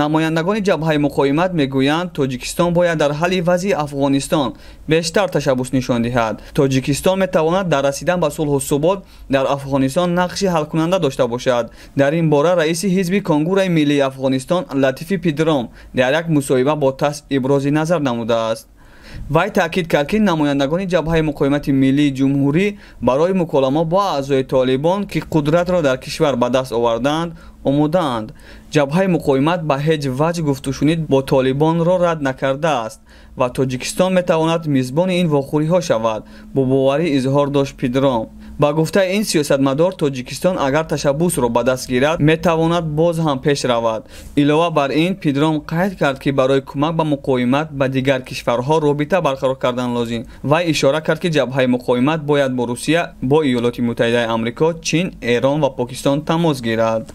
Намояндагони Ҷабҳаи муқовимат мегӯянд, Тоҷикистон бояд дар ҳалли вазъи Афғонистон бештар ташаббус нишон диҳад. Тоҷикистон метавонад дар расидан ба сулҳу субот дар Афғонистон нақши ҳалкунанда дошта бошад. Дар ин бора раиси ҳизби Конгураи миллии Афғонистон Латифи Пидром дар як мусоҳиба бо ТАСС ибрози назар намудааст. Вай таъкид кард, ки намояндагони Ҷабҳаи муқовимати миллии ҷумҳурӣ барои муколама бо аъзои Толибон, ки қудратро дар кишвар ба даст овардаанд, омодаанд. Ҷабҳаи муқовимат ба ҳеҷ ваҷҳ гуфтушунид бо Толибонро рад накардааст ва Тоҷикистон метавонад мизбони ин вохӯриҳо шавад, бо боварӣ изҳор дошт Пидром. Ба гуфтаи ин сиёсатмадор, Тоҷикистон агар ташаббусро ба даст гирад, метавонад боз ҳам пеш равад. Илова бар ин, Пидром қайд кард, ки барои кӯмак ба муқовимат ба дигар кишварҳо робита барқарор кардан лозим. Вай ишора кард, ки Ҷабҳаи муқовимат бояд бо Русия, бо Иёлоти Муттаҳидаи Амрико, Чин, Эрон ва Покистон тамос гирад.